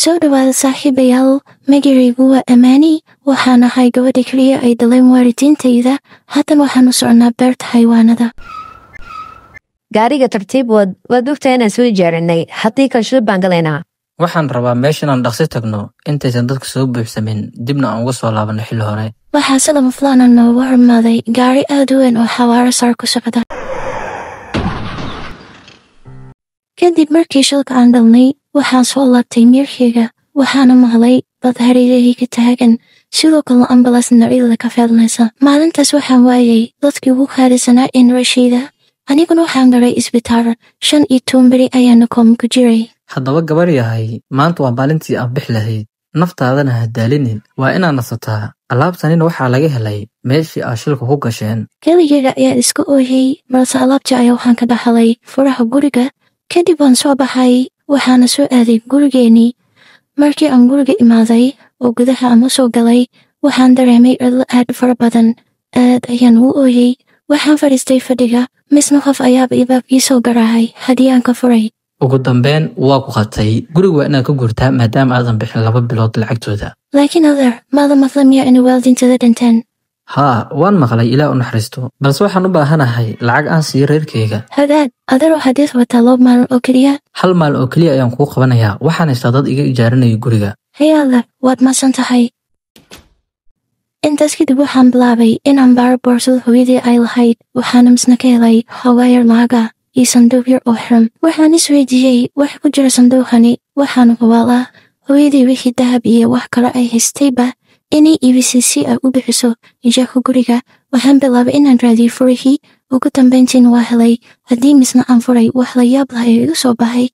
Soo dhawaada saaxiibayaal, magacaygu waa Amaani, waxaan ahay gabadha keliya ay dhaleen waalidiintayda. Haatan waxaan u soconaa beerta xayawaanada. Gaariga tartiib wad, waad ogtahay inaan soo ijaarinay. Haddii kale shil baan galaynaa. Waxaan rabaa meesha inaan dhaqsi tagno intaysan dadku soo buuxsamin, dibna aan uga soo laabanno xilli hore. Waxaa si lama filaan ah noogu hormaaday gaari aad u weyn oo xawaaro sare ku socda. Kadib markii shilka aan dhalnay, waxaan soo laabtay miirkayga, waxaana maqlay dad hareerahayga taagan, sidoo kale ambalaas noocyada ka feelnaysa. Maalintaas waxaan waayay dadkii ugu qaalisanaa ee noloshayda. Aniguna waxaan galay isbitaal, 15 beri ayaana kooma ku jiray. Haddaba gabar yahay, maanta waa maalintii aad bixi lahayd. Naftaadana ha daalinin, waa inaad nasataa. Alaabtanina waxaa laga helay meeshii aad shilka ku gasheen. Keligeyga ayaa iska ooyay, balse alaabtii ayaa waxaan ka dhaxlay furaha guriga. Kadib waan soo baxay, waxaana soo aaday gurigeenii. Markii aan guriga imaaday oo gudaha aan u soo galay, waxaan dareemay cidlo aad u fara badan. Aad ayaan u ooyay. Waxaan fadhiistay fadhiga, misna qof ayaaba albaabkii soo garaacay haddii aan ka furay. Ugu dambeyn waa ku qatay. Guriga waa inaad ka guurtaa maadaama aadan bixin 2 bilood lacagtooda. Laakiin adeer, maada maqla miyaa inay waalidiintada dhinteen? Haa, waan maqlay, Ilaah u naxariisto. Balse waxaan u baahanahay lacag aan siiyo reerkayga. Hagaag, adeer, waxaad ii qabataa 2 maalin oo keliya. Hal maalin oo keliya ayaan kuu qabanayaa. Waxaan haystaa dad iga ijaarinaya guriga. Haya adeer, waad mahadsan tahay. Intaas kadib waxaan bilaabay inaan baaro boorsada hooyadii ay lahayd, waxaana misna ka helay xoogaa yar lacag ah iyo sanduuq yar oo xiran. Waxaan isweydiiyey wax ku jira sanduuqani, waxaana hubaal ah hooyadii wixii dahab iyo wax kale ay haystayba inay iibisay si ay u bixiso ijaarka guriga. Waxaan bilaabay inaan raadiyo furihii, ugu dambeyntiina waa helay. Haddii misna aan furay, wax la yaab leh ayaa igu soo baxay.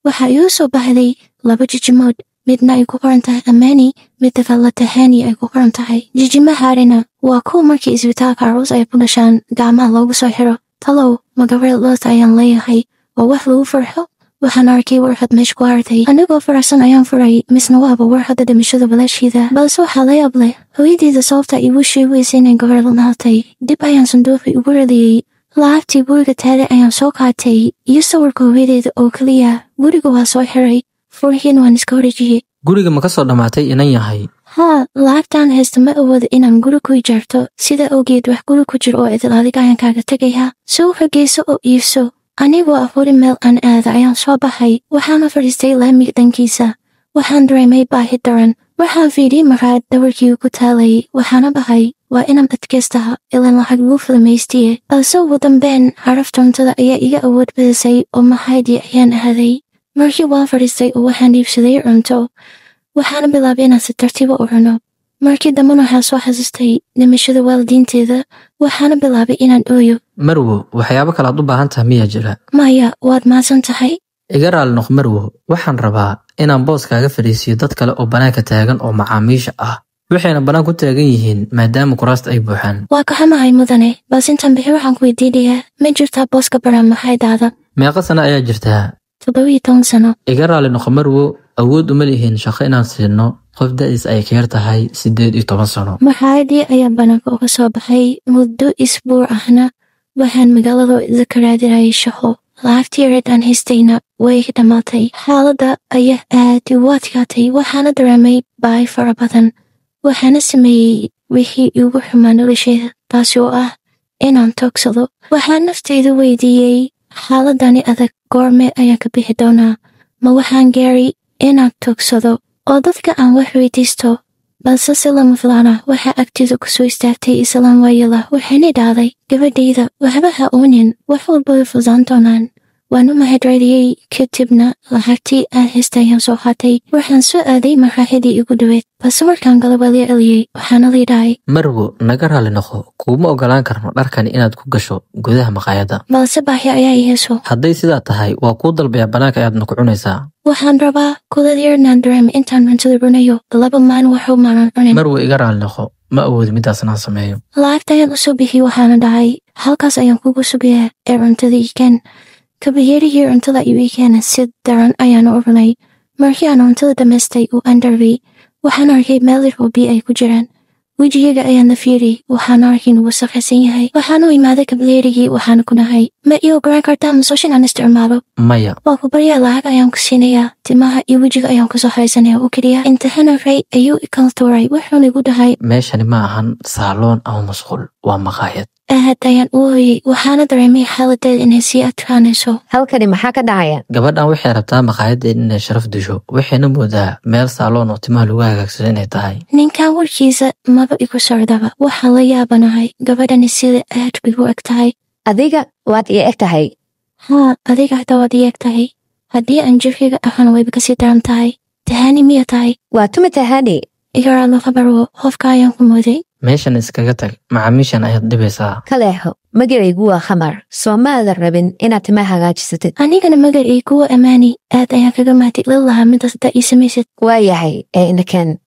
Waxaa igu soo baxday 2 jijimood, midna ay ku qoran tahay Amaani, midda kale Tahani ay ku qoran tahay. Jijimahaarina waa kuwa markii isbitaalka carruurta ay ku dhashaan gacmaha loogu soo xiro. Talow, ma gabar loota ayaan leeyahay? Waa wax lagu farxo. Waxaan arkay warqad meesha ku hartay. Anigoo faraxsan ayaan furay, misna waaba warqadda dhimashada walaashiida. Balse waxaa la yaab leh, hooyadeyda sababta iigu sheegaysa inay gabar la nahatay. Dib ayaan sanduuqii ugu radiyey. Lacagtii guriga taale ayaan soo qaatay iyo sawirka hooyadeyda oo keliya. Guriga waa soo xiray, furihiina waan iska wareejiyey. Guriga ma ka soo dhammaatay inan yahay? Haa, lacagtaan haysta ma awoodo inaan guri ku ijaarto. Sida awgeed wax guri ku jiro oo idil adiga ayaan kaaga tegayaa. Suuqa geyso oo iibso. Anigoo afuri meel aan aada ayaan soo baxay, waxaana fadhiistay laamiga dhankiisa. Waxaan dareemay baahi daran. Waxaan fiiriyey maqaayad dhabarkii ku taalayay, waxaana baxay waa inaan adkaystaha ilaan lacag ugu filmaystiye. Balse ugu dambeyn carafta cuntada ayaa iga awood badisay oo maqaayadii ayaan aaday. Markii waan fadhiistay oo waxaan iibsaday cunto, waxaana bilaabay inaan si tartiiba u cuno. Markii dambena waxaan soo xasuustay dhimashada waalidiinteeda, waxaana bilaabay inaan ooyo. Marwo, waxyaabo kale aad u baahan tahay miyaa jira? Maya, waad mahadsan tahay. Iga raali noq Marwo, waxaan rabaa inaan boos kaaga fadhiisiyo dad kale oo bannaanka taagan oo macaamiisha ah. Waxayna bannaan ku taagan yihiin maadaama kuraasta ay buuxaan. Waa ka xumahay mudane, balse intaan bixi waxaan ku weydiinayaa, ma jirtaa booska bannaan maqaayadaada? Meeqa sano ayaa jirtaa? 17 sano. Iga raali noqo Marwo, awood uma lihin shaqo inaan siino qof da'diis ay ka yar tahay 18 sano. Maqaayadii ayaa bannaanka uga soo baxay muddo isbuuc ahna waxaan magaalada ka raadinayay shaqo. Lacagtii yareed aan haystayna way iga dhammaatay. Xaaladda ayaa aad igu adkaatay, waxaana dareemay baahi fara badan. Waxaana sameeyey wixii iigu xumaa noloshayda, taasi oo ah inaan toogsado. Waxaan naftayda weydiiyey, xaaladani adag goorme ayaan ka bixi doonaa? Ma waxaan gaaray inaan toogsado oo dadka aan wax weydiisto? Balse si lama filaan ah waxaa agtida ku soo istaagtay islaan waayeel ah, waxayna idhaahday, gabadhayda, waxba ha oonin, wax walba way fududaan doonaan. Waan u mahadceliyey, kadibna lacagtii aan haystay ayaan soo qaatay. Waxaan soo aaday maqaaxidii igu dhaweyd, balse markaan galay waa la celiyey, waxaana la idhahay, Marwo, naga raali noqo, kuuma ogolaan karno dharkan inaad ku gasho gudaha maqaayadda. Balse baahi ayaa i hayso. Hadday sidaa tahay, waa kuu dalbayaa, bannaanka ayaadna ku cunaysaa. Waxaan rabaa kuleel yar inaan dareemo intaan cuntada cunayo. 2 maalin waxuu maanan cunin. Marwo, iga raali noqo, ma awoodi midaas inaan sameeyo. Lacagta ayaan u soo bixiyey, waxaana dhahay, halkaas ayaan kugu sugayaa ee cuntada ii keen. Kabayeerihii cuntada ayuu ii keenay, si daran ayaan u cunay. Markii aan cuntada dhammaystay oo aan darbay, waxaan arkay meel yar oo biyo ay ku jiraan. Wejigayga ayaan la fiiriyey, waxaana arkay inuu wasakhaysan yahay. Waxaan u imaaday kableerigii, waxaana ku dhahay, ma ii ogolaan kartaa musqushan aan isticmaalo? Maya. Waa ku baryaa, lacag ayaan ku siinayaa. Timaha iyo wejiga ayaan kusoo haysanaya oo keliya. Intahana ray ayuu i kala tuuray, wuxuuna igu dhahay, Meeshani ma ahan saaloon ama musqul, waa maqaayad. Aad ayaan u ooyey, waxaana dareemay xaaladeed inay sii adkaanayso. Halkani maxaa ka dhacaya? Gabadhan waxay rabtaa maqaayadda inay sharaf disho, waxayna moodaa meel saaloon oo timaha lagu hagaagsado inay tahay. Ninkan warkiisa maba igu socdaba. Waxaan la yaabanahay gabadhani sida aad igu eg tahay. Adiga waad ii eg tahay. Haa, adiga xitaa waad ii eg tahay. Haddii aan jirkayga ahaan wayba kasii daran tahay. Tahani miya tahay? Waa tuma Tahani? Igaraadlo khabarwo, qofka ayaan ku mooday. Meeshan iskaga tag, macaamiishan ayaad dhibaysaa. Ka leexo. Magacaygu waa Khamar. Soo maadan rabin inaad timaha hagaajisatid? Anigana magacaygu waa Amaani. Aad ayaan kaga mahadcelin lahaa midaas haddaa ii samaysid. Waa yahay ee inakeen.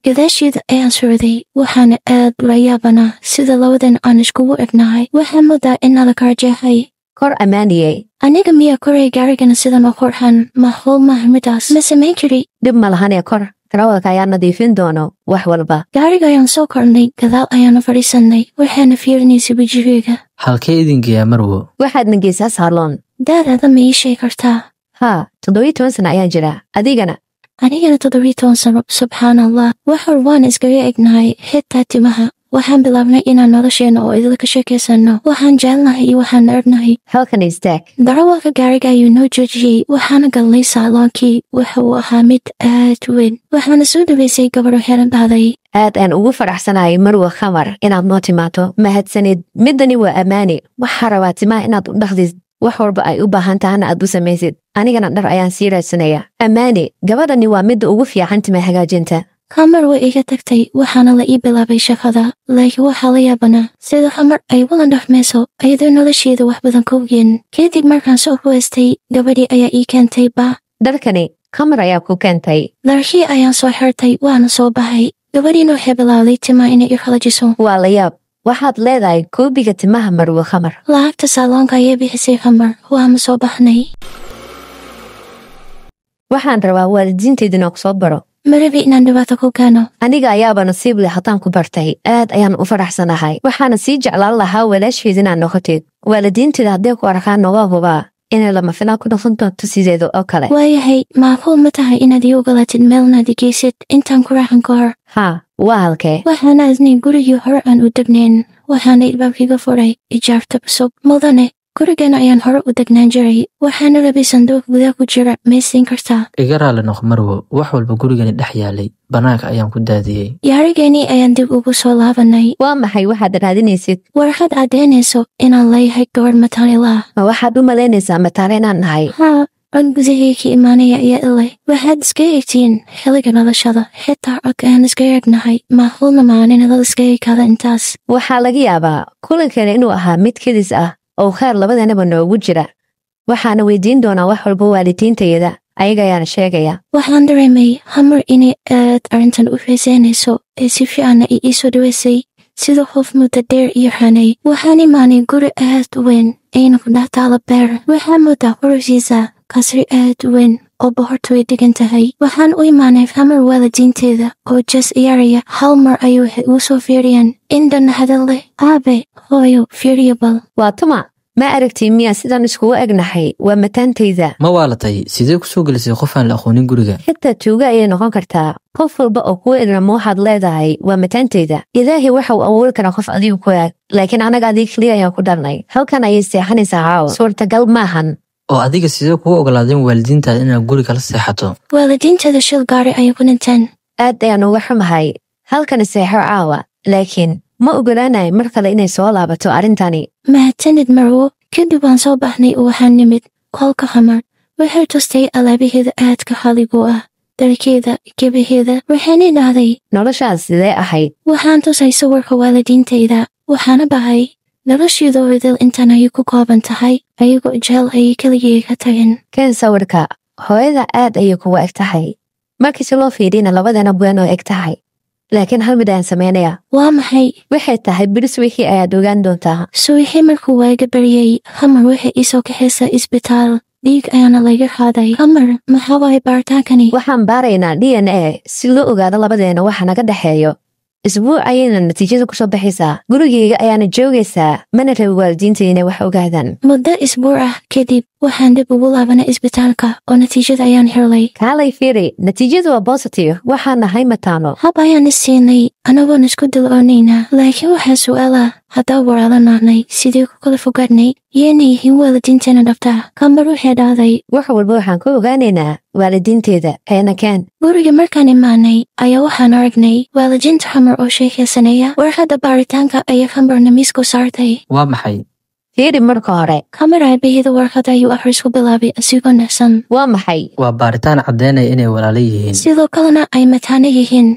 Gadaasheeda ayaan socday, waxaana aad ula yaabanaa sida labadan aan iskugu egnahay. Waxaan moodaa in nala kala jeexay. Kor, Amaaniyey. Aniga miyaa koray gaarigana sidan oo qurxan? Macquul maaha midaas. Ma samayn kari. Dhib ma lahanee kor. Darawalka ayaa nadiifin doono wax walba. Gaariga ayaan soo kornay, gadaal ayaana fadhiisanay, waxaana fiirinaysay wejigayga. Halkee idin geeyaa, marwo? Waxaadna geysaa saaloon. Daadaada ma ii sheegi kartaa? Haa, 17 sano ayaan jiraa. Adigana? Anigana 17 sano, subxaan Allah. Wax hor waan iskaga egnahay, xitaa timaha. Waxaan bilaabnay inaan nolosheena oo idil ka sheekaysanno. Waxaan jecelnahay iyo waxaan necebnahay. Halkan istaag. Darawalka gaariga ayuu noo joojiyey, waxaana galnay saaloonkii. Waxa uu ahaa mid aad u weyn. Waxaana soo dhaweysay gabadho xiran dhahday, Aad aan ugu faraxsanahay, marwa Khamar, inaad noo timaado. Mahadsanid. Midani waa Amaani. Waxaa rabaa timaha inaad u dhaqdid, wax walba ay u baahan tahana aad u samaysid. Anigana dhar ayaan sii raadsanaya. Amaani, gabadhani waa midda ugu fiican tima hagaajinta. Khamar way iga tagtay, waxaana la ii bilaabay shaqada. Laakiin waxaa la yaabanaa sida Khamar ay wala dhaqmayso iyadoo nolosheeda wax badan ka ogeen. Kadib markaan soo huwaystay, gabadhii ayaa ii keentay ba. Dharkani Khamar ayaa ku keentay. Dharkii ayaan soo xirtay, waana soo baxay. Gabadhiina waxay bilaawday timaha inay i qalajiso. Waa la yaab. Waxaad leedahay koobiga timaha marwa Khamar. Lacagta saaloonka ayay bixisay Khamar, waana soo baxnay. Waxaan rabaa waalidiinteydina inaan ku soo baro. Ma rabi inaan dhibaato ku keeno. Aniga ayaaba nasiib leh haddaan ku bartay. Aad ayaan u faraxsanahay. Waxaana sii jeclaan lahaa walaasheed inaad noqotid. Waalidiinteeda hadday ku arkaan waa hubaa inay lama filaan ku noqon doonto sideeda oo kale. Waayahay, macquul ma tahay inaad ii ogolaatid meelnaad i geysid intaan ku raaxan ka hor? Haa, waa halkee? Waxaana adnay gurigii hore aan u degnayn, waxaana ilbaabkiga furay ijaarta cusub. Mudane, gurigan ayaan hore u degnaan jiray, waxaana rabay sanduuq gudaha ku jira, may siin kartaa? Iga raali noq, marwo, wax walba gurigani dhex yaalay bannaanka ayaan ku daadiyey. Gaarigeenii ayaan dib ugu soo laabanay. Waa maxay waxaad raadinaysid? Warqad caddaynayso inaan leeyahay gabadh mataanila. Ma waxaad u malaynaysaa mataane inaan nahay? Haa, cod gudahayga ka imaanaya ayaa ilay. Waxaad iska eegtiin xilliga noloshada, xitaa cod ayaan iska eegnahay. Macquulna maahan in dad iska eegkaada intaas. Waxaa laga yaabaa kulankeena inuu ahaa mid kedis ah oo khayr labadanaba noogu jira. Waxaana weydiin doonaa wax walba waalidiintayada, ayaga ayaana sheegaya. Waxaan dareemay Hamar inay aad arrintan u xiiseynayso ee si fiicanna ay ii soo dhaweysay sida qof muddo dheer iyo xanay. Waxaan imaanay guri aad u weyn ayna ku dhex taalo beer. Waxaan moodaa quruxdiisa kasri aad u weyn oo boqortu ay degan tahay. Waxaan u imaanay Hamar waalidiinteeda oo jas ciyaaraya. Hal mar ayuu waxay ugu soo fiiriyeen indhan hadal leh. Aabe, hooyo, fiiriyo bal. Waa tuma? Ma aragtay miyaa sidaan iskugu egnahay? Waa mataantayda. Ma waalatay? Sidee ku soo gelisay qof aan la aqoonin guriga? Xitaa tuuga ayay noqon kartaa. Qof walba oo kuu egna ma waxaad leedahay waa mataantayda? Ilaahay waxa uu abuuri karaa qof adigu ku eg, laakiin anaga adiga keliya ayaan ku dhalnay. Halkan ayay seexanaysaa caawa. Suurtagal maahan. Oo adiga sidee kugu ogolaadeen waalidiintaada inaad guriga la seexato? Waalidiinteeda shil gaari ayay ku dhinteen. Aad ayaan uga xumahay. Halkan seexo caawa, laakiin ma ogolaanayo mar kale inay soo laabato arrintani. Mahadsanid, marwo. Kadib waan soo baxnay oo waxaan nimid qolka Khamar. Waxay tustay alaabaheeda aadka xaligu ah, dharkeeda, gebaheeda. Waxaan idhaahday, Noloshaas sidee ahayd? Waxaan tusay sawirka waalidiintayda, waxaana bahay noloshiidoo idil intan ayay ku kooban tahay, ayagoo jecel ayay keligay ka tageen. Keen sawirka. Hooyada aad ayay kugu eg tahay. Markii si loo fiiriyana labadana been oo eg tahay. Laakiin hal mid ayaan samaynayaa. Waa maxay? Waxay tahay biris wixii ayaad ogaan doontaa. Subaxii markuu waaga baryay, Khamar waxay ii soo kaxaysaa isbitaal. Dhiig ayaana laga qaaday. Khamar, maxaa waaye baaritaankani? Waxaan baaraynaa DNA si loo ogaado labadeena waxa naga dhexeeyo. Isbuuc ayayna natiijada ku soo baxaysaa. Gurigayga ayaana joogaysaa, mana rabi waalidiinta inay wax ogaadaan. Muddo isbuuc ah kadib waxaan dib ugu laabanay isbitaalka oo natiijada ayaan helay. Kaalay fiiri, natiijadu waa positive. Waxaan nahay mataano. Hab ayaan is siinay anagoon isku dil-oonaynaa. Laakiin waxaa su'aal ah, haddaa walaalo nahnay, sidee ku kala fogaadnay? Yeena yihiin waalidiinteena dhabta? Qamar waxay dhahday, Wax walba waxaan ku ogaanaynaa waalidiinteeda. Eena keen. Guriga markaan imaanay ayaa waxaan aragnay waalidiinta Qamar oo sheekaysanaya. Warqadda baaritaanka ayaa Qamarna miisku saartay. Waa maxay? Fiiri marka hore. Qamar aabaheeda warqadda ayuu akhris ku bilaabay asigoo nafsan. Waa maxay? Waa baaritaan caddeynaya inay walaalo yihiin. Sidoo kalena ay mataano yihiin.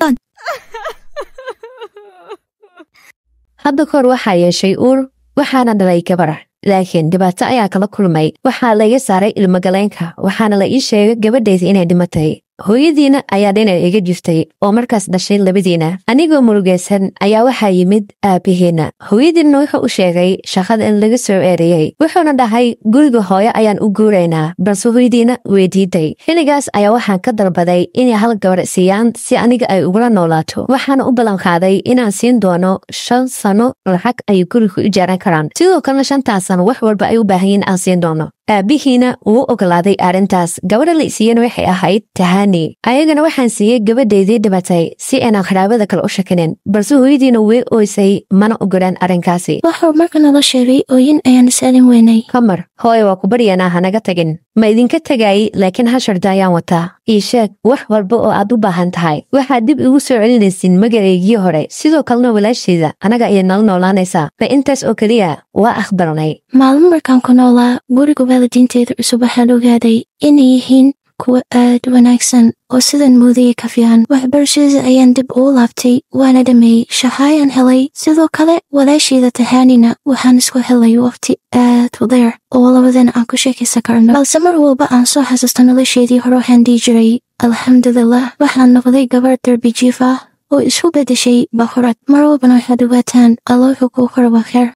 Hadda kahor waxaa yeeshay uur, waxaana dhalay gabar. Laakiin dhibaato ayaa kala kulmay. Waxaa laga saaray ilmagaleenka, waxaana la ii sheegay gabadhayda inay dhimatay. Hooyadiina ayaa dhinac iga jirtay oo markaas dhashay labadiina. Anigoo murugaysan ayaa waxaa yimid aabaheena. Hooyadiina wuxuu u sheegay shaqada in laga soo ereeyay. Wuxuuna dhahay guriga hooyo ayaan u guuraynaa, balse hooyadiina way diiday. Xilligaas ayaa waxaan ka dalbaday inay hal gabar siiyaan si aniga ay ugula noolaato. Waxaana u ballan qaaday inaan siin doono 5 sano lacag ay guriga u ijaaran karaan. Sidoo kalena 5taas sano wax walba ay u baahan yihiin aan siin doono. Aabihiina wuu ogolaaday arrintaas. Gabadha la siiyena waxay ahayd Tahani. Ayagana waxaan siiyey gabadhaydii dhimatay si aanan qaraabada kale u shakinin. Balse hooyadiina way ooysay, mana ogolaan arrinkaasi. Waxuu marka nala sheegay ooyin ayaan is-alin weynay. Qamar, hooyo waa ku baryanaa, hanaga tagin. Ma idinka tagay, laakiin hal shardi ayaan wataa. Ii sheeg wax walba oo aad u baahan tahay. Waxaad dib igu soo celinaysiin magacaygii hore. Sidoo kalena walaasheeda anaga ayay nala noolaanaysaa. Ma intaas oo keliya waa aqbalnay. Maalmo markaan ku noolaa guriga waalidiinteeda cusub waxaan ogaaday inay yihiin kuwa aad u wanaagsan oo sidan moodayay ka fiican. Waxbarashadii ayaan dib ugu laabtay, waana dhameeyey, shaqo ayaan helay. Sidoo kale walaasheeda Tahanina waxaan isku helay waqti aad u dheer oo labadan aan ku sheekaysan karno. Balse mar walba aan soo xasuusto nolosheedii hore waxaan dhihi jiray alxamdulilah, waxaan noqday gabar darbi jiif ah oo isku beddeshay boqorad. Mar walbana waxaad ogaataan Allah wuxuu kuu qoro waa khair.